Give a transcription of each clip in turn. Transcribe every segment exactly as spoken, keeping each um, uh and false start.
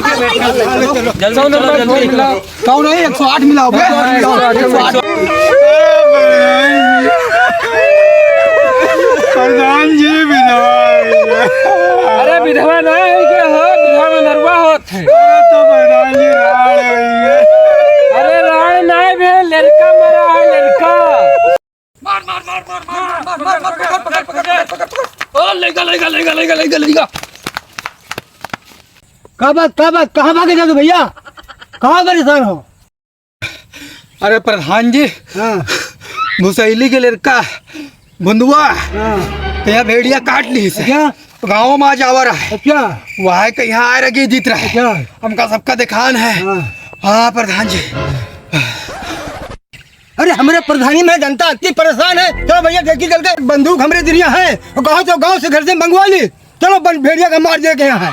जल्दी, चलो, जल्दी। कौन है? एक सौ आठ मिलाओ बे। प्रधान जी, विधवा है। अरे, विधवा ना है, के हो, विधवा में नरवा होत है। अरे, तो प्रधान जी, राड़ है। अरे, राड़ ना है बे, लड़का मरा है, लड़का। मार, मार, मार, पकड़, पकड़, पकड़, पकड़। ओ, ले गा, ले गा, ले गा, ले गा, ले गा, ले गा। का बात, का बात, कहाँ भागे जात हो भइया? कहाँ परेशान हो? अरे प्रधान जी, हाँ। भुसैली के लड़का भुंदुआ, हाँ। तो यहाँ भेड़िया काट ली से। अच्छा। गाँव में आ जावा रहा है। अच्छा। वहाँ के यहाँ आ रही जीत रहा है। अच्छा। हमका सबका दिखान है। हाँ। हाँ प्रधान जी। अरे, हमरे प्रधानी में जनता अति परेशान है। चलो भइया, देखी चल के बंदूक हमरे दिरिया है, और गाँव तो गाँव से घर से मंगवा ली। चलो, बन-, भेड़िया का मार दे के यहाँ है।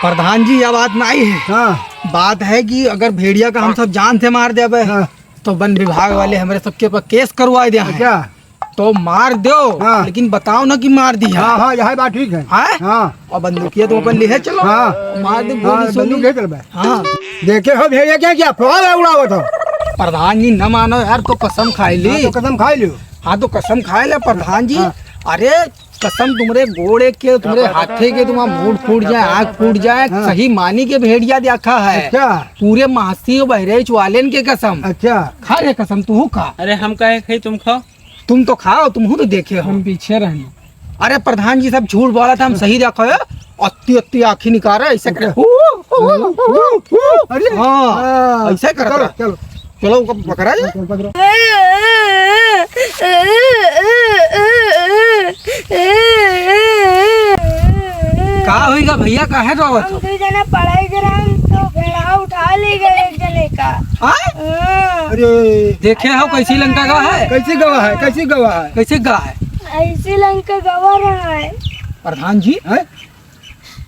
प्रधान जी, यह बात नहीं है। हाँ। बात है कि अगर भेड़िया का हम सब जान से मार देबे, हाँ। तो वन विभाग वाले हमरे सबके ऊपर केस करवा दे हैं। अच्छा। तो मार दो, हाँ। लेकिन बताओ ना कि मार दिया। हाँ, हाँ, यह बात ठीक है। हाँ? हाँ। और बंदूकिया तो अपन लिहे चलो। हाँ। मार दे हाँ, गोली सोली। बंदूक ले चल बे। हाँ। देखे हो भेड़िया क्या, क्या फुहार उड़ावत हो? प्रधान जी न मानो यार, तो कसम खाई ली। हाँ, तो कसम खाई लियो। हाँ, तो कसम खाई ले प्रधान जी। हाँ। अरे कसम, तुमरे गोड़े के, तुमरे हाथे के, तुम्हारा मूड़ फूट जाए, आँख फूट जाए, हाँ। सही मानी के भेड़िया देखा है। अच्छा। पूरे महासी और बहराइच वालेन के कसम। अच्छा। खा रे कसम, तू खा। अरे हम काहे खाई, तुम खाओ। तुम तो खाओ, तुम तो देखे हो। हम पीछे रहनी। अरे प्रधान जी सब झूठ बोला था, हम सही देखो है। अत्ती अत्ती आँखी निकाल रहा है, ऐसे करे। अरे। हाँ, हाँ, ऐसे करत चलो, रहा। चलो। चलो, ओका पकड़ा जाए। चलो, पकड़ो। का होइगा भइया, काहे रोवत हम हो? दू जना पढ़ाई के रहन तो भेड़वा उठा ले गए एक जने का। हाँ? हाँ। अरे। देखे हो कैसी लंका गवा है? कैसी गवा है? कैसी गवा है? कैसी गवा है? ऐसी लंका गवा रहा है। प्रधान जी? हैं?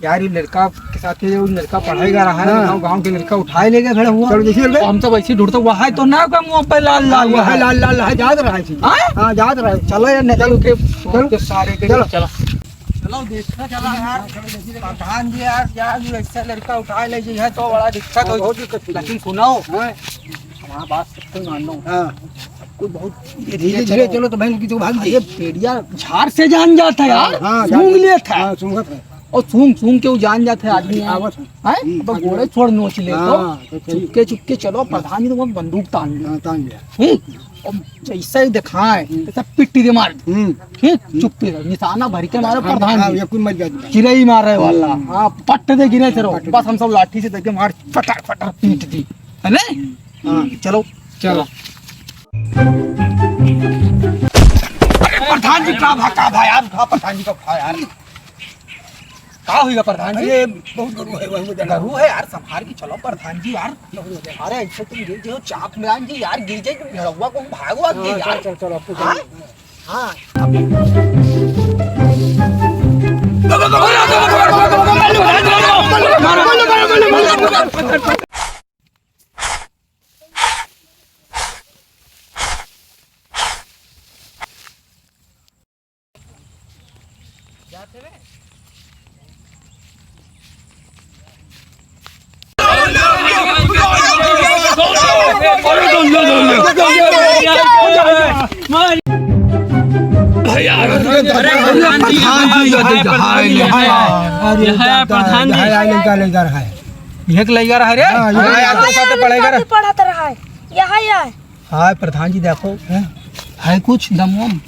यार, ये लड़का के साथ, ये लड़का पढ़ाई कर रहा है, हाँ। गाँव, गाँव के लड़का उठाए ले गए खड़ा हुआ। चलो, देखिए बे। हम तो वैसे ढूंढते हुआ है, तो ना का मुँह पे लाल, लाल हाँ, है। लाल, लाल है, जात रहा है जी। हाँ? हाँ, जात रहा है। चलो यार, निकल के, चलो। के सारे के चलो। चलो। चलो, देखना चला यार। प्रधान जी यार, क्या जी ऐसा लड़का उठाए ले जी है, तो बड़ा दिक्कत हाँ, हो। बहुत दिक्कत हो। लेकिन सुनाओ, हाँ। हमारा बात सबको मान लो। हाँ। सबको बहुत धीरे धीरे चलो। चलो, तो बहन की तो भाग अरे, भेड़िया झार से जान जाता है यार। हाँ, सूंघ जान लेता है। हाँ, सूंघत है। और सूंघ, सूंघ के वो जान जाता है आदमी है। आवत है। हैं? हम्म, अब आदमी गोड़े है। छोड़ नोच ले तो। हाँ, तो सही। चुपके, चुपके चलो, प्रधान जी तो बंदूक तान लिया। हाँ, तान लिया। हम्म? और जैसे ही दिखाए, हम्म। तो सब पिट्टी दे मार दे। हम्म। हम्म? हम्म। चुप्पे रहो, निशाना भर के मारो हाँ, प्रधान हाँ, जी। ये कोई मर जाए। चिरई मारे वाला। हम्म। हाँ, पट दे गिरे से रहो। पट दे। बस हम सब लाठी से देके मार, फटर, फटर पीट दी। है ना? हम्म। हाँ, चलो। चलो। अरे प्रधान जी, का भा, का भा यार, उठा प्रधान जी का उठा यार। का होइगा प्रधान जी? अरे, बहुत गरू है, वही में गरू है यार, संभाल के चलो प्रधान जी यार। अरे, ऐसे तुम गिर जाओ, चाप में आन जी यार, गिर जाए, तुम भेड़वा को भागवा के हाँ, यार। चल, चल, चल, अब तो हाँ? चल। हाँ। अरे, प्रधान जी, यहाँ है, प्रधान जी, यहाँ है, यहाँ है, यहाँ है, प्रधान जी। यहाँ है, लड़का, लड़का रहा है। ये एक लड़का रहा है रे? हाँ, ये हाँ, यार, तो साथ पढ़ाई कर। पढ़त रहा है। यहाँ, यहाँ। हाँ, प्रधान जी, देखो, हैं? है कुछ दम वम?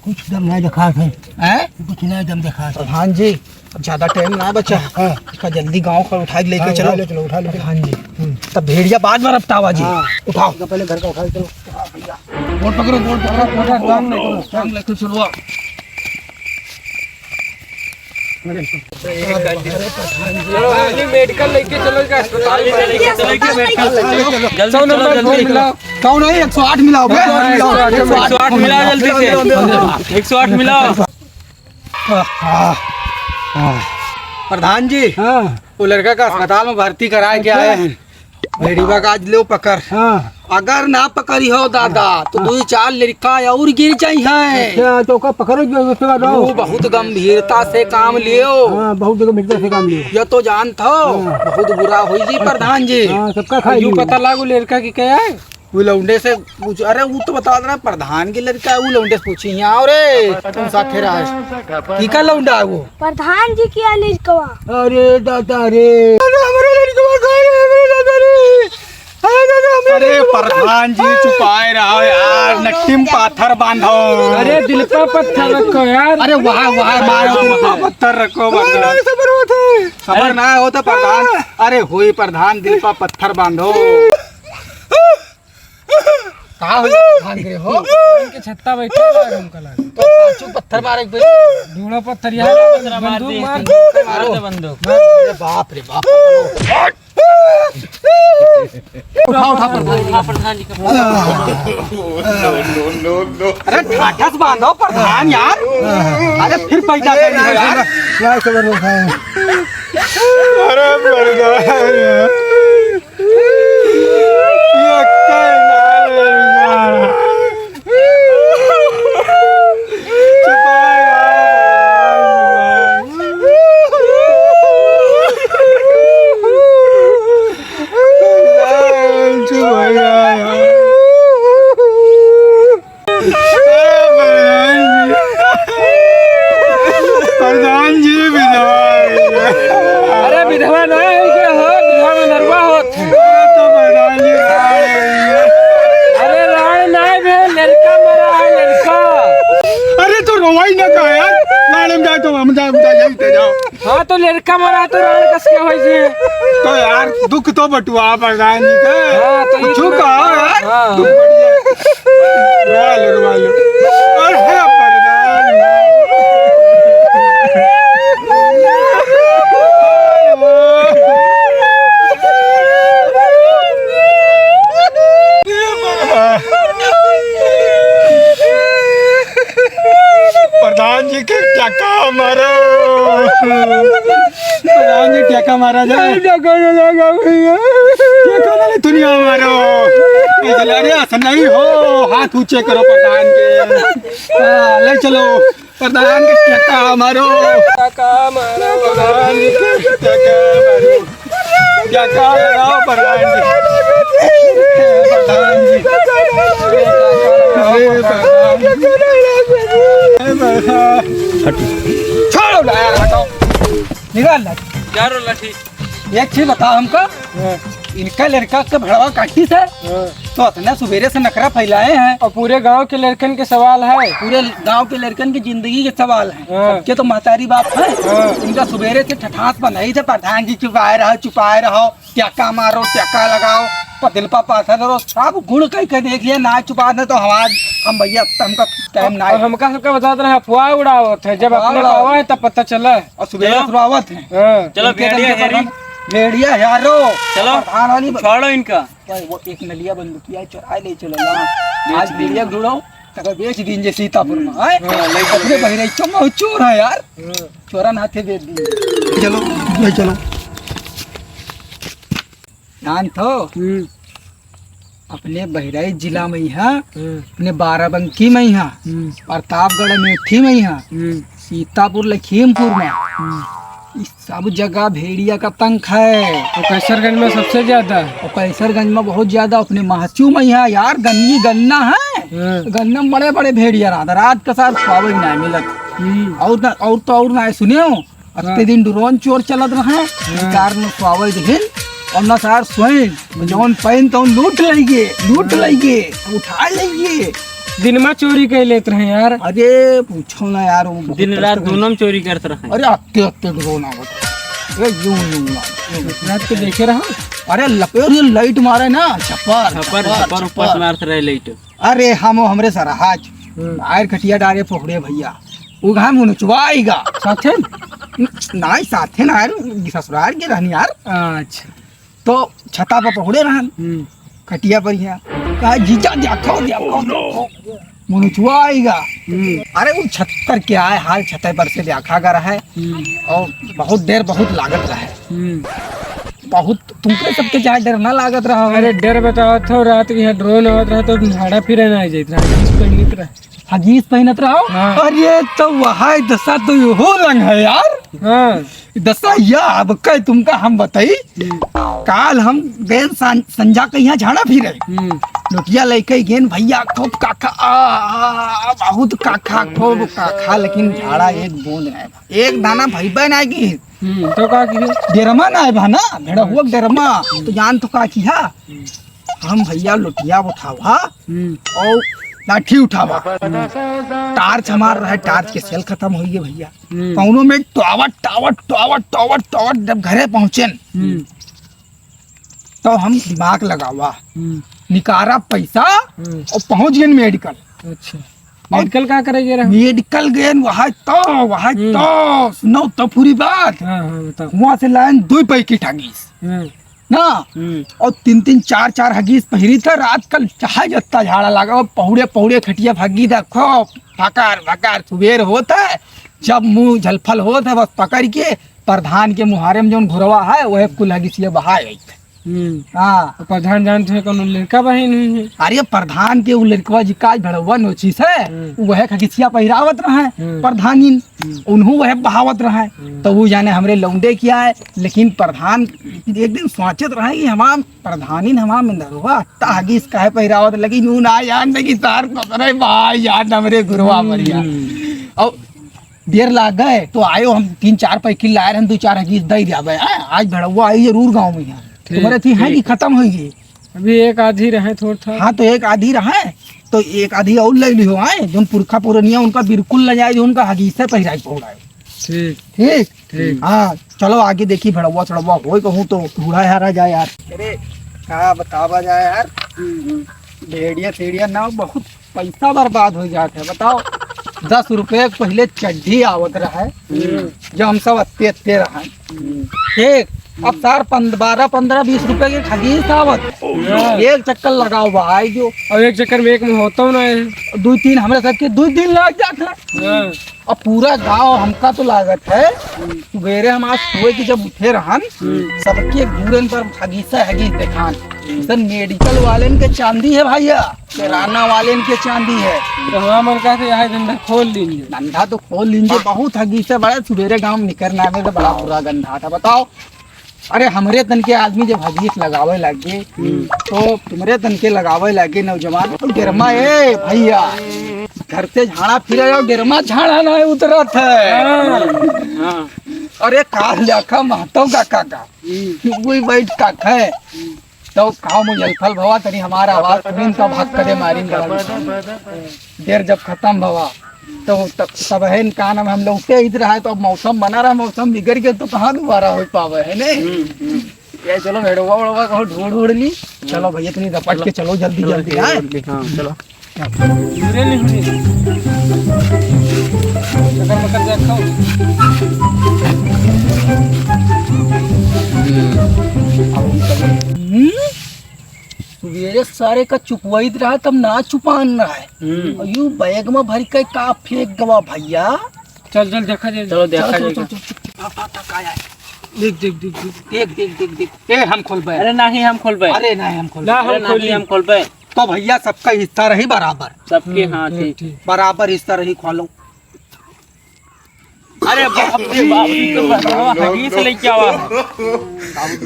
कुछ दम नहीं दिखा है। हैं? कुछ नहीं दम दिखा है। प्रधान जी, अब ज्यादा टाइम ना बचा। हाँ। इसका जल्दी गाँव का उठा के लेके हाँ, चलो। उठा ले चलो, उठा ले चलो। प्रधान जी, हम्म। तब भेड़िया बाद में रपटावा जी। हाँ। उठाओ। तो पहले घर का उठा ले चलो। गोड़ पकड़ो, गोड़ पकड़ो, गोड़ पकड़ो, टांग लेके चलो, टांग लेके चलो। चलो, अरे मेडिकल लेके चलो, का अस्पताल में लेके चलो, लेके मेडिकल लेके चलो। जल्दी सौ चलो, नंबर जल्दी फोन चलो। मिलाओ। कौन है? एक सौ आठ मिलाओ बे। हाँ, एक सौ आठ, एक सौ आठ मिलाओ जल्दी से। एक सौ आठ मिलाओ। प्रधान जी, हाँ। वो लड़का का अस्पताल में भर्ती कराए के अच्छा। आए हैं। भेड़िया का आज लेव पकड़। हाँ। अगर ना पकड़ी हो दादा, तो हाँ। दुइ चार लड़का और गिर जाई हैं। अच्छा, तो ओका पकड़ो जो उसके बाद आओ। वो बहुत गंभीरता से काम लियो। हाँ, बहुत गंभीरता से काम लियो। ये तो जानत हो, हाँ। बहुत बुरा होई जी प्रधान जी। हाँ, सबका खाई यू जी। पता लागो लड़का की क्या है? वो लौंडे से पूछ, अरे वो तो बता रहा प्रधान की लड़का है, वो लौंडे से पूछी यहाँ। अरे तुम साथे रहा है, ठीक है लौंडा है वो। प्रधान जी की लड़कवा। अरे दादा रे, अरे हमारे लड़कवा कहाँ है, हमारे दादा रे। अरे दादा, हमारे अरे लड़कवा कहाँ है? प्रधान जी चुपाए रहो यार, नट्टी में पाथर बांधो। अरे दिल पर पत्थर रखो यार। अरे वहाँ, वहाँ मारो, वहाँ पत्थर रखो, पत्थर। अरे सबर होत है। सबर ना हो तो प्रधान, अरे होई प्रधान, दिल पर पत्थर बांधो। का हो गया प्रधान के हो? इनके छत्ता बैठे हुआ है हमका लगा। तो पाछू पत्थर मारे एक बेर। ढूंढो पत्थर यहाँ। पत्थर मार बंदूक दे, मार। मार दे बंदूक। अरे बाप रे बाप। उठा, उठा प्रधान। हाँ, प्रधान जी का। अरे ठाठस बांधो प्रधान यार। अरे फिर पैदा कर दिया यार। यार सबर हो खाए। अरे प्रधान। ये क्या है यार? प्रधान जी विधवा है। अरे विधवा ना है, इनके हो, विधवा में नरवा होत है। तो प्रधान जी राय है। अरे राय ना है बे, लड़का मरा है, लड़का। अरे तो रोवाई ना का यार, मैडम जाए तो हम जाए, हम जाए, यहीं पे जाओ। हाँ, तो लड़का मरा तो राण कस के होई जी? तो यार, दुख तो बटुआ प्रधान जी के। हाँ, तो कुछ ये तो कहा यार, हाँ। दुख बढ़िया। रुआ लो, रुआ लो। अरे प्रधान। प्रधान जी के टका मारो। प्रधान जी टका मारा जाए। अरे टका ना लगा भैया। टका ना ले दुनिया मारो। अरे ऐसा नहीं हो, हाथ ऊंचे करो प्रधान के। हाँ, ले चलो प्रधान के टका मारो। टका मारो प्रधान जी के टका मारो। क्या कहा लगाओ प्रधान जी? प्रधान जी। अरे प्रधान जी। अरे प्रधान। छोड़ो ना यार, हटाओ। निकाल ना। क्या रो लाठी? एक चीज बताओ हमको। हाँ। इनका लड़का के भड़वा काटी से हाँ। तो इतना सुबेरे से नखरा फैलाए हैं। और पूरे गांव के लड़कन के सवाल है। पूरे गांव के लड़कन की जिंदगी के सवाल है। हाँ। सबके तो महतारी बाप है। हाँ। इनका सुबेरे से ठठास बनाई थे, प्रधान जी चुपाए रहो, चुपाए रहो, टका मारो, टका लगाओ, पतिल पा पाथर धरो, सब गुण कई के देख लिया, ना चुपा दे तो हमार, हम भैया, अब तो हमका टाइम ना और है। हमका सबका बतात रहे, अफवाह उड़ावत है, जब अफवाह अपने उड़ावत। पावा है तब पता चला है। और सुबेरे चलो। सुनावत है। हाँ। चलो, इनके भेड़िया चलते हेरी। प्रधान, भेड़िया यारो। चलो, प्रधान वाली ब- छोड़ो इनका। भाई, वो एक नलिया बंदूकिया है, चुराए ले चलो ना। बेच आज दीन। भेड़िया ढूंढो, तकर बेच दीन जे सीतापुर में, हैं? हाँ, ले चलो, अपने बेच। बहिरे चुम्मा चोर है यार। हाँ। चोरन हाथे बेच दीन। चलो, ले चलो। जान थो? हम्म। अपने बहराइच जिला में यहाँ, हम्म। अपने बाराबंकी में यहाँ, हम्म। प्रतापगढ़ अमेठी में यहाँ, हम्म। सीतापुर लखीमपुर में, हम्म। इस सब जगह भेड़िया का तंक है। और कैसरगंज में सबसे ज्यादा। और कैसरगंज में बहुत ज्यादा, अपने महचू में यहाँ यार गन्नी गन्ना है। हम्म। गन्ना में बड़े बड़े भेड़िया रहता, रात का साथ पावे नहीं मिलत। हम्म। और ना, और तो और ना सुने हो, अत्ते हाँ। दिन ड्रोन चोर चलत रहे, हाँ। कार में सोवे दिहिन, और ना सार सोइन, जौन पाइन तौन लूट लइगे, लूट हाँ। लइगे, उठा लइगे। दिन में चोरी कर लेत रहे यार। अरे पूछो ना यार, वो बहुत दिन रात कष्ट दोनों में चोरी करत रहे। अरे अत्ते अत्ते ड्रोन आवत। अरे यूं यूं ना, यूं। रात के देखे रहो। अरे लपेट ये लाइट मारे ना, छपर, छपर, छपर, छपर, ऊपर छपर। से मारत रहे लाइट। अरे हम, हमरे सरहज, हम्म। आयर खटिया डारे पोखड़े भैया, उ घाम उनचुआइगा। साथे? न-, नाई साथे ना यार, ससुराल के रहनी यार। अच्छा। तो छता पर पहुड़े रहन, हम्म। खटिया पर हिया। कहा, "जीजा, देखो, देखो, देखो।" मुनचुआइगा। हम्म। अरे, वो छत पर क्या है, हाल छते पर से देखा कर है। हम्म। और बहुत देर, बहुत लागत रहे। हम्म। बहुत तुमके सबके चाहे डर ना लागत रहा हो। अरे डर बतावत हो, रात के यहाँ ड्रोन आवत रहा तो झाड़ा फिरे ना आ जाइत रहा, हगीस पहनत रहा। हगीस पहनत रहा हो? हाँ। अरे तो वह दशा तो यो लंग है यार। हाँ। दशा या अब कह तुमका हम बताई। हम्म। काल हम गए सं-, संजा के यहाँ झाड़ा फिरे। हम्म। लोटिया लेके गेन भैया खूब काखा, आ, आ, आ, बहुत काखा, खूब काखा, लेकिन झाड़ा एक बूंद नहीं, एक दाना भइबे नहीं की। हम्म, तो का की? डेरमा ना है भा ना, भेड़ा हुआ डेरमा। तो जान तो का किहा? हम्म। हम भैया लोटिया उठावा हम्म। और लाठी उठावा। हम्म। टार्च हमार रहे, टार्च के सेल खत्म होइ गए भैया। हम्म। कौनो में टावर, टावर, टावर, टावर, टावर, जब घरे पहुँचेन, हम्म। तो हम दिमाग लगावा, हम्म। निकारा पैसा हम्म। और पहुँच गए मेडिकल। अच्छा। और मेडिकल का करे गए रहे? मेडिकल गए, वहाँ तो, वहाँ हम्म। तो, सुनो तो पूरी बात। हाँ, हाँ, बताओ। वहाँ से लाइन दो पैकेट हगीस। हाँ। ना? हम्म। और तीन तीन चार चार हगीस पहिरी था, रात कल चाहे जत्ता झाड़ा लगा, पहुड़े पहुड़े खटिया भगी देखो, भकार भकार सुबेर होत है, जब मुँह झलफल होत है, बस पकड़ के प्रधान के मुहारे में जौन घुरवा है, वह कुल हगीसिया बहाए गई थे। हम्म। हाँ। तो प्रधान जानते हैं कौन लड़का बहिन हुई है? अरे प्रधान के वो लड़कवा जी का भड़वा नोचिस है, हम्म। वह हगीसिया पहिरावत रहे, हम्म। प्रधानिन। हम्म। उन्हों वह बहावत रहा है, हम्म। तो वो जाने हमरे लौंडे किया है, लेकिन प्रधान एक दिन सोचत रहा है कि हमार प्रधानिन हमार मेंदरवा, ता हगीस काहे पहिरावत लगी, नू ना यार, नहीं तार पकड़े भाई यार, हमरे गुरुआ हम्म। मरिया। और देर लाग गए, तो आयो हम तीन चार पैकिल लाए रहन, दो चार हगीस दे जावे, आ, आज भड़वा आई जरूर गाँव में यार। ठीक, तुम्हारे थी है ठीक। कि खत्म हो गई? अभी एक आधी रहे थोड़ा था। हाँ, तो एक आधी रहे, तो एक आधी और ले लिहो, आए, जोन पुरखा पुरनिया उनका बिल्कुल न जाए, जो उनका हगीसे पहिराई पौड़ाए। ठीक। ठीक? ठीक। हाँ, चलो आगे देखी, भड़वा सड़वा होए कहूँ तो बूढ़ा हारा जाए यार। अरे, का बतावा जाए यार, भेड़िया सेड़िया ना बहुत पैसा बर्बाद हो जात है, बताओ। दस रुपये के पहले चड्ढी आवत रहा है, हम्म। जो हम सब अत्ते अत्ते रहा है। हम्म। ठीक, अब सार पंद-, बारह, पन्द्रह, बीस रुपये के खगीस आवत। हम्म। एक चक्कर लगाओ भाई जो। अब एक चक्कर में एक में होता ना है। दो तीन हमरे सबके दो दिन लाग जात है। हाँ। अब पूरा गांव हमका तो लागत है, सुबेरे हम आज सोए के जब उठे रहन, हम्म। सबके दूरन पर हगीसा हगीस देखान। हम्म। सर मेडिकल वालेन के चांदी है भैया। किराना वालेन के चांदी है। तो हमार मन कहत है, यही धंधा खोल लीजिए। धंधा तो खोल लीजिए, बहुत हगीस है, बड़ा सुबेरे गाँव में निकरना में तो बड़ा बुरा गंधा था, बताओ। अरे, हमरे तन के आदमी जब हगीस लगावे लागे, हम्म। तो तुमरे तन के लगावे लागे नौजवान, तो गिरमा, ए भैया, घर से झाड़ा फिरे जाओ, गिरमा झाड़ा ना उतरत है। हाँ। हाँ। अरे, काल जाखा महतो का काका, हम्म। वही बैठ काका है। तो कहा मुझे फल भवा तनी हमारा आवाज सुनिन तब हक करे मारिन गला। देर जब खत्म भवा तो तब, तब है कान में हम लोग के इधर है तो अब मौसम बना रहा, मौसम बिगड़ गया तो कहाँ दोबारा हो पावे है ने? हम्म, हम्म। ये चलो भेड़वा वेड़वा कहो ढूंढ ढूंढ ली। चलो भैया तनी रपट के चलो जल्दी चलो, जल्दी, हाँ? जल्दी, हाँ, चलो। पूरे नहीं हुई। चक्कर पकड़ के रखो। हम्म? सुबेरे सारे का चुपवाइत रहा, तब ना चुपान रहा है। हम्म। और यू बैग में भर के का फेंक गवा भैया? चल, चल, देखा जाए। चलो, देखा चलो, जाएगा। चलो, चलो, चलो। आ, आ, आ, का है? देख, देख, देख, देख। देख, देख, देख, देख। ए, हम खोलबे। अरे, नहीं, हम खोलबे। अरे, नहीं, हम खोलबे। ना, हम अरे, नहीं, खोली। हम खोलबे। तो भैया, सबका हिस्सा रही बराबर। सबके, हम्म, हाँ, ठीक, ठीक। ठीक। बराबर हिस्सा रही, खोलो। अरे बाप रे बाप, ई तो बड़वा हगीस लेके आवा। बहुत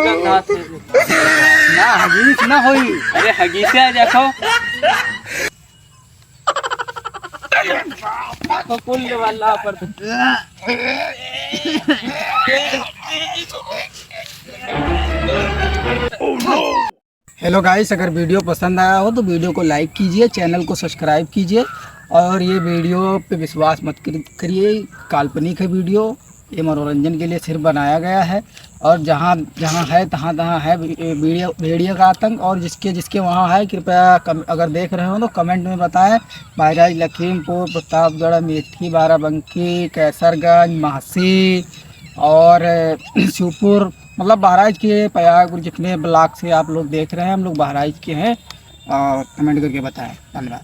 गंदा से। ना, हगीस ना होई। अरे हगीसे आ देखो। तो कुल वाला पर। हेलो गाइस, अगर वीडियो पसंद आया हो तो वीडियो को लाइक कीजिए, चैनल को सब्सक्राइब कीजिए और ये वीडियो पे विश्वास मत कर-, करिए, काल्पनिक है वीडियो, ये मनोरंजन के लिए सिर्फ बनाया गया है। और जहाँ जहाँ है तहाँ तहाँ है वी-, वीडियो, भेड़िया का आतंक। और जिसके जिसके वहाँ है कृपया कम-, अगर देख रहे हो तो कमेंट में बताएं। बहराइच, लखीमपुर, प्रतापगढ़, अमेठी, बाराबंकी, कैसरगंज, महासी और शिवपुर, मतलब बहराइच के पयागपुर जितने ब्लॉक से आप लोग देख रहे हैं, हम लोग बहराइच के हैं। और कमेंट करके बताएं। धन्यवाद।